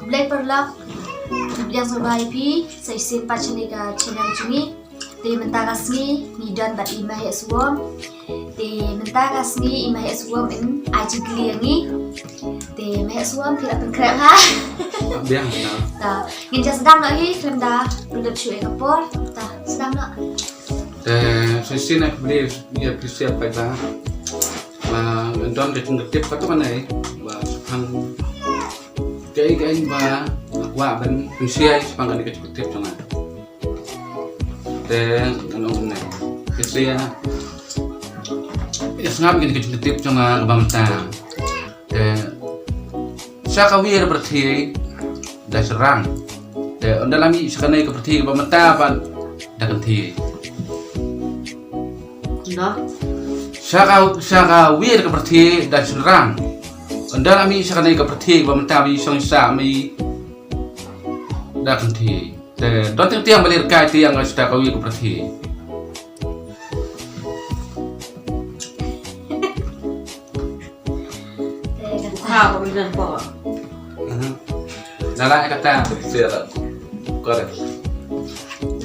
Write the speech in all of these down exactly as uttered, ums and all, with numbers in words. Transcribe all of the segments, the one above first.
Blei paralok, biang sngewbha ïa phi sa shisien pat shane ka channel jong ngi. Te mynta ka sngi ngi don bad i Maheh Suwom. Te mynta ka sngi i Maheh Suwom in ai jingkylli ïa ngi. Te Maheh Suwom phi la pynkhreh ha. Biang na. Ta ngin ïa sdang noh hi khlem da pynlut shuh ïa ka por. Ta sdang noh. Te sa shisien nga khublei ïa phi sha paidbah. Ba don ka jingtip ka to ka nei ba shaphang kaei kaei ba nga kwah ban pynshai shaphang kane ka jingtip jong nga. Te ngan ong kumne, phi sngap ïa kane ka jingtip jong nga kaba mynta. Te sha ka wi ka pyrthei da shynrang. Te ynda la mih sha kane ka pyrthei kaba mynta pat da kynthei. Sha ka, sha ka wi ka pyrthei da shynrang. Ynda la mih sha kane ka pyrthei kaba mynta ba i shong i sah ma i da kynthei. Te don teng teng ba leh kai teng ka sha ka wi ka pyrthei. Te kata. Kha ba wi nan po. Aha. Dala kata. Siapa? Kau ada.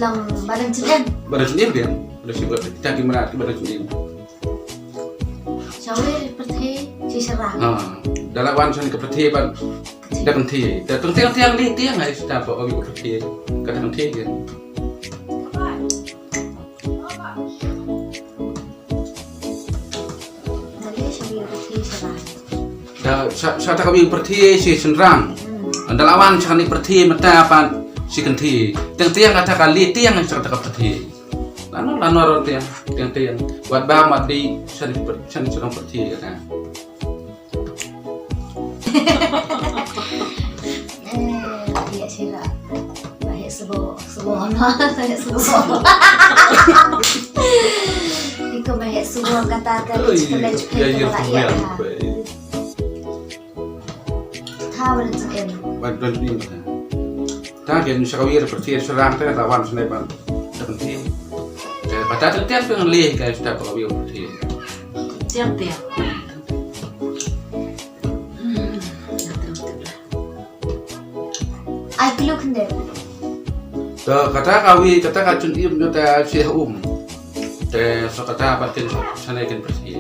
Long badan jin em. Badan jin em dia. Badan jin em. Kita ki merat ki badan jin em. Sha wi pyrthei shi shynrang. Ha. Dala wan sha ka pyrthei ban da kynthei. Da kynthei kynthei li tiang ai sta ba wi pyrthei. Kata kynthei dia. Da sha, sha ta ka wi pyrthei shi shynrang. Hmm. Ynda la wan sha kane pyrthei mynta pat shi kynthei. Teng teng kata ka li tiang sha ta ka pyrthei. Lano lano ro tiang, tiang tiang. Wat ba mat di sha ni pyr-, sha ni shynrang pyrthei kata. Eh, ïa sila. Maheh Suwom, Suwom, Maheh Suwom. Iko Maheh Suwom kata ka. Oi, ka leh ïa, ïa, ka la ïa, ïa, ha. Tha wan jin em. Wan don ni. Ta ken sha ka wi ka pyrthei shynrang ta ta wan sha ne ban. Ta pyrthei. Ka ta ta tiang pyrthei ka sta ka wi pyrthei. Tiang tiang. Ai kilo khynde. Te kata ka wi, kata ka jun im jong te shi ha um. Te sa kata ba kin sa ne kin pyrthei.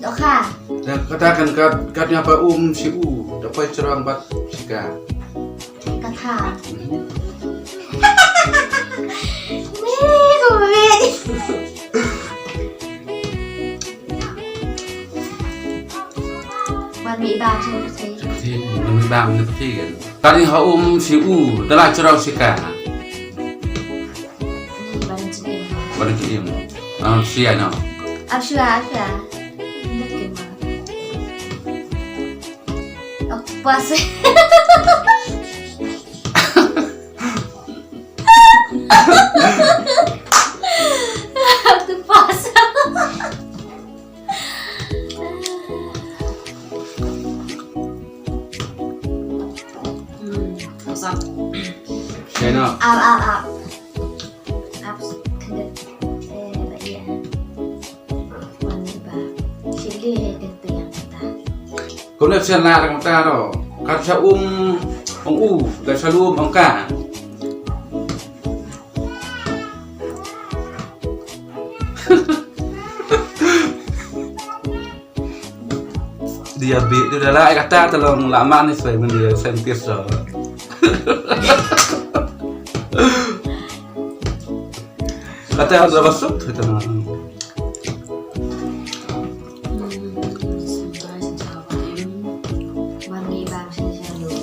Dohkha. Te kata kan kat, kat ïa ba um shi u, da poi jrong bad shi ka. Kata. Mhm. Ni ko wei. Wan mih bam sha pyrthei. Pyrthei, wan mih bam na pyrthei kan. Kane ha um shi u, da la jrong shi ka. Ni ban jin em. Ban jin em. Ah, shi ano. Ap shwa, ap shwa. Ndet ke ma. Octopus. Octopus. Hmm, asap. Kena. Ap, ap, ap. Ap, kena. Eh, ba ïa. Wan ba. Sili he kena yang ta. Kumne sha la rang ta ro. Kat sha um ong u, kat sha lum ong ka. Dia bi, dia dah lah kata tolong lama ni saya mandi scientist dah. Kata ada masuk kita. Wan mih bam sha shalum.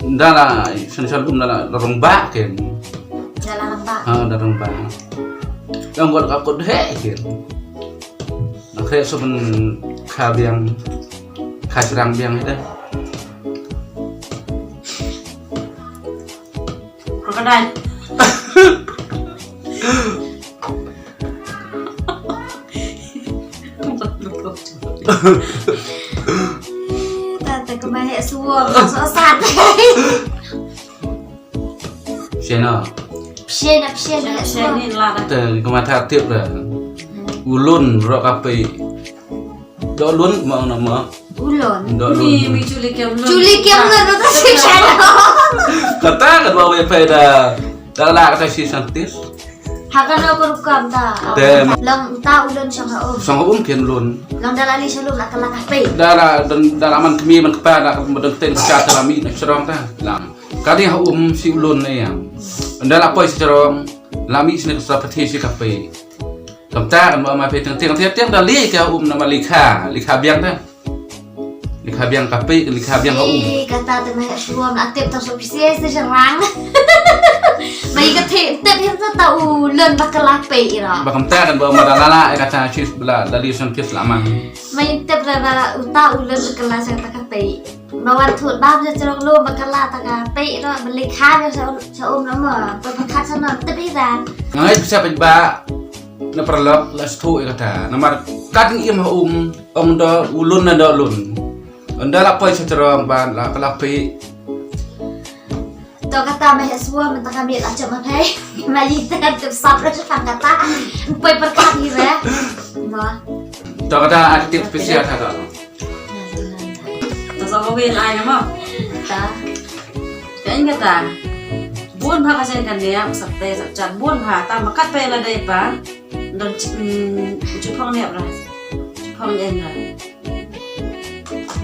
Nda la sha shalum nda la rong ba ken. Nda la rong ba. Ha, nda rong ba. Yang buat ka kut he ken. Na kre so ben kha biang, kha srang biang dah. Crocodile. Tata ka Maheh Suwom, so sat. Shena. Shena, shena, shena. Te ka ma tha tip da. Ulun ro ka pai. Do lun ma na ma. U Lun. Ynda u Lun. Mi, mi Julie Kiam Lun. Julie Kiam Lun, u ta shi channel. Kata kan ba wei phi da. Da la kata shi scientist. Ha kano ka rukom ta. Te. Long ta u Lun shong ha um. Shong ha um kin Lun. Long da la li shalum la ka la ka pei. Da la, da la man kmie man kpa da ka ma don ten ka ta la mih na shrong ta. Lam. Ka dei ha um shi u Lun ne ïa. Ynda la poi sha shrong. La mih shane ka sa pathi shi ka pei. Kumta kan ba ma phi teng teng teng teng da li ka um na ma li kha, li kha biang da. Li kha biang ka pei, li kha biang ka um. Ih, kata te ma shuwa ma tip tang so phi se se sharang. Ma i ka te tip hi ta ta u Lun ba ka la pei ira. Ba kumta kan ba ma da la la, eh, kata chis bla, da li san chis la mang. Ma i tip da ba u ta u Lun ba ka la sa ta ka pei. Ba wan thut ba bja chrok lo ba ka la ta ka pei ira, ba li kha biang sa um, sa um na ma, ba ba khat sa na tip hi da. Ngai pisa pej ba. Na paralok la sthu ïa kata. Namar kat ngi im ha um ong da u Lun na da Lun. Ynda la poi sha shrong ba la ka la phi. To kata ma he swa mynta ka miet la chop ma phai. Ma yi ta kan tip sap ra sha kata. Poi perkat hi re. Ma. To kata ada tip spesial kata. Ta sa ko win ai ma. Ta. Ka ing kata. Bun bha ka chen kan ne sa te sa chat bun bha ta ma kat pe la dei pa. Don chi, mm, chi phong ne bra. Chi phong yen ra.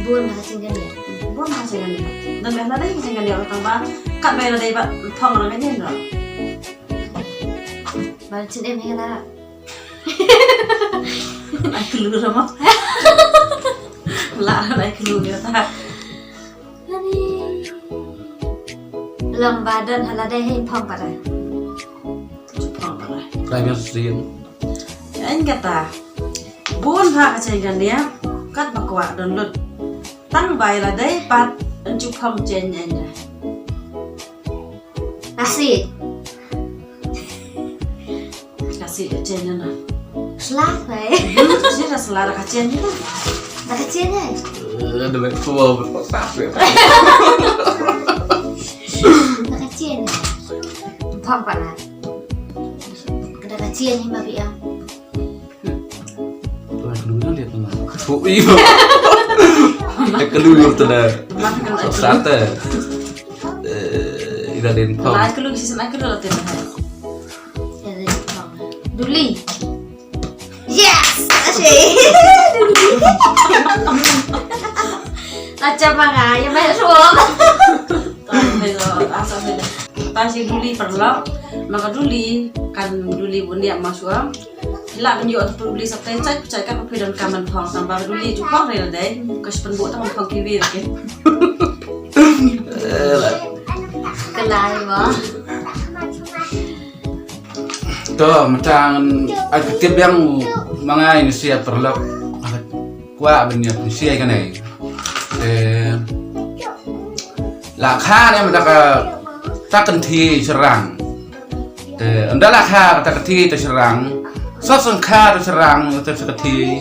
Bun ha ching kan yen. Bun ha ching kan yen. Don me la dei ching kan yen tang ba. Kat me la dei ba phong ra kan yen ra. Ba chin em he la. Ai klu ra ma. La ra ai klu ya ta. Ani. Long ba don ha la dei he phong pa ra. Phong pa ra. Kai me sien. Eng kata. Bun ha ka chen kan nia. Kat ba kwah don lut. Tang bai la dei pat en chu phong chen en da. Asi. Asi da chen na. Sla bai. Asi da sla da ka chen ni. Da ka chen ni. Eh, da bai tua ber tak ya. Da ka chen ni. Phong pa na. Da ka chen ni ma bi am. Wah, dulu dah lihat nama. Oh, iya. Dah keluar tu dah. Sate. Eh, ida den pom. Lah keluar sisi nak keluar tu dah. Duli. Yes, asyik. Duli. Macam mana? Yang banyak suap. Ta shi duli paralok, ma ka duli kan duli bun ïa ma shuwa. Lah ban ïoh tu duli sa tai chai chai ka phi don ka man phong tang ba duli ju phong re dai. Ka shi pen bu tang phong kiwi ke. Kelai ba. To, matang ai ka tip biang ma ngai ni sia paralok. Kwah ban ïa pynshai kane. Eh, la kha ne mynta ka ta kynthei shyrang. Te ynda la kha ta kynthei ta shyrang. Sa sngkha ta shyrang ta kynthei.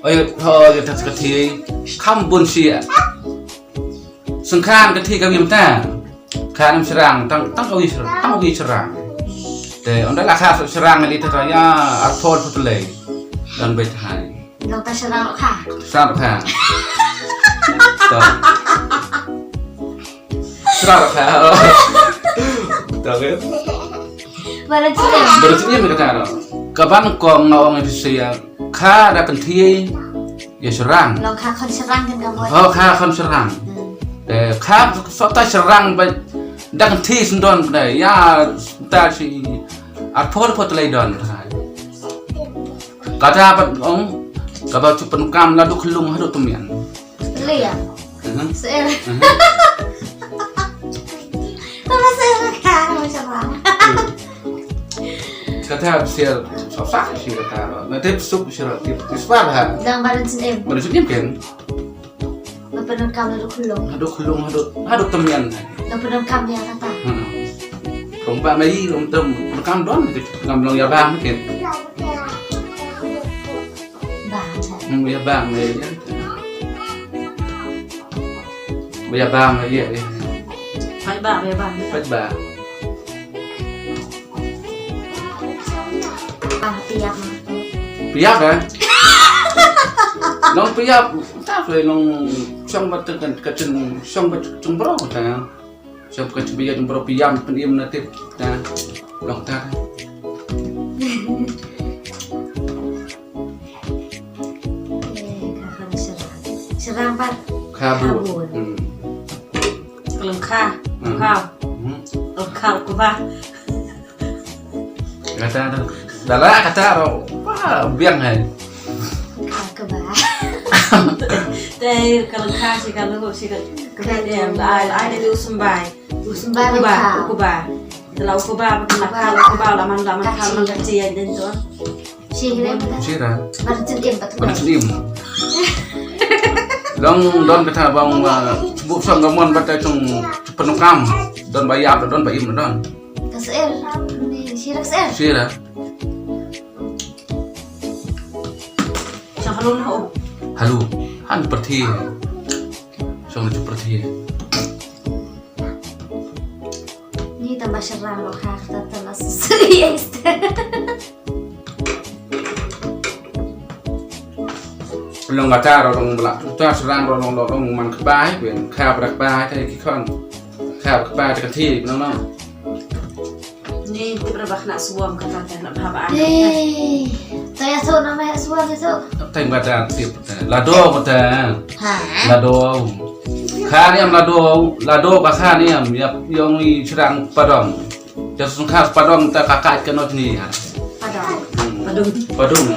Oi ho ta kynthei. Kham bun shi. Sngkha kynthei ka wi mynta. Kha nam shyrang tang tang ka wi shyrang tang ka wi shyrang. Te ynda la kha shyrang li ta ïa arphew phew tlei. Don beit hai. Long ta shyrang kha. Shyrang kha. To. Shyrang kha. To ke. Baru sini. Baru sini mereka tahu. Kaban kong ngawang di saya kha da kynthei ïa shyrang. Long kha khon shyrang kan ka mot. Oh, kha khon shyrang. Hmm. Eh, kha sota shyrang ba da kynthei sndon ba ïa ta shi arphew phew tlei don. Kata pat ong, kaba chu pyndonkam naduh khyllung haduh tmian. Lei ya. Mhm. Sel. Mhm. Kaba sel ka, macam mana? Kata sel, sop sak shi kata. Na tip sup shi tip. Isbar ha. Dang baru sini. Baru sini kan. Ba pyndonkam haduh khyllung. Haduh khyllung, haduh, haduh tmian. Ba pyndonkam ïa kata. Hmm. Kong ba mai long tem pyndonkam don, pyndonkam long ïa bang kin. Bang. Hmm, ïa bang mai ïa. Ïa bang mai ïa. Pai bang, ïa bang. Pai bang. Ah, piap. Piap eh? Long piap. Ap long shong bad ka, ka jing, shong bad jingpyrkhat ta. Shong ka jingpyrkhat jingpyrkhat phi ïam phin im na tip ta. Long ta. Eh, ka kha syrang. Syrang pat. Kha bun. Kha bun. Hmm. Ka lyngkha. Hmm. Kha. Hmm. Lyngkha ka ba. Kata tu. Dah lah kata tu. Wah, biang hai. Ka kaba. Te ka lyngkha shi ka lyngkha shi ka. Ka ka em ai ai ne u symbai. U symbai u kaba, lyngkha. U kaba. Te la u kaba, u kaba, u kaba, la man, la man, ka chi, ka chi ya den tu. Shi hire. Shi ra. Ban chin im pat. Ban chin im. Long don kata bang, uh, bu sam ga mon bata chung pynukam. Don ba ïap don ba im don. Ka sel. Ni shi ra ka sel. Shi ra. Sa halu na o. Halu. Han perthi. Song na perthi. Ni tambah syrang lo kha, kata tala seseri este. Long kata ro long bla, ta syrang ro long long man kbai, ben kha bra kbai ta ki khon. Kha bra kbai ta ka thi, no no. Ni tip ra ba khana suam kata ta na bha ba. Eh, ta ya so na ma ya suam ya so. Ta ba ta tip ta. Lado ko ta. Ha. Lado. Kha niam lado, lado ka kha niam, ïa ong i syrang padong. Ïa syrang kha padong ta ka ka ka no ni ha. Padong. Hmm. Padong. Padong.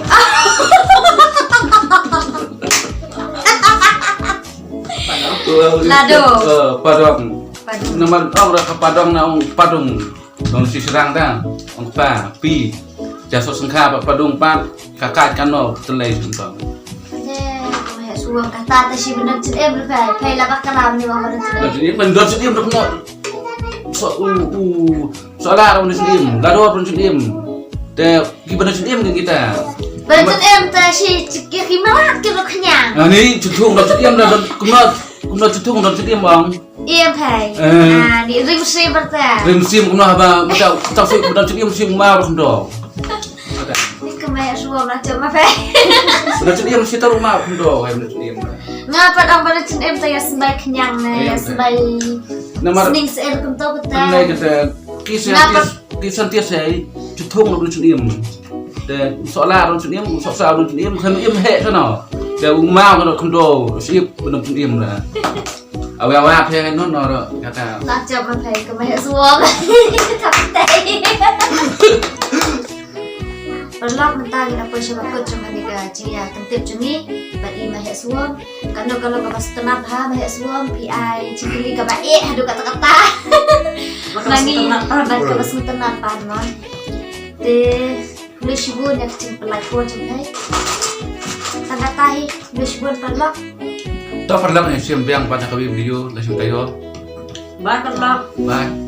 Lado. Eh, padong. Padong. Namar ong ra ka padong na ong padong. Dong shi syrang ta, ong pa, pi. Ïa syrang kha pat padong pat, ka ka ka no, te lei sum tong. Te, ko he suam kata te shi bynta chin em le pai, pai la bak kalam ni bang bynta chin em. Bynta chin em, bynta chin em, dong no. So, u, u, so la dong chin em, la dong chin em. Te, ki bynta chin em ki kita. Bynta chin em te shi, ki, ki malat ki ro khñiang. Ah, ni, chin thung dong chin em, dong, kumno, kumno chin thung dong chin em bang. Em phai. Eh. Ah, ni rim sim berta. Rim sim kumno haba mata tau si bynta chin em sim ma khndo. Ni kemai suam lah cuma phai. Bynta chin em si taru ma khndo, hai bynta chin em. Nga pat ong bynta chin em ta ïa symbai khñiang ne, ïa symbai. Namar sning sel kum to kata. Nai kata ki scientist, ki scientist hai, chin thung bynta chin em. Te solar bynta chin em, solar bynta chin em, kan em he kana. Te u ma kana khndo, si bynta chin em la. Awe awe ap he no no ro kata. La jop ma phai ka ma he suam. Tap tai. Paralok mynta ngi la poi sha ba kut jong kane ka jingïa kyntip jong ngi bad i ma he suam. Kano kano kaba sngewtynnat ha ma he suam phi ai jingkylli kaba eh haduh katta katta. Kaba sngewtynnat pat. Bad kaba sngewtynnat pat ma. Te Khublei shibun ïa ka jingpynlait por jong phi. Tang katta hi, khublei shibun paralok. To paralok, ngin sa ïa biang pat ha kawei ka video, la shim taïew. Bye paralok. Bye.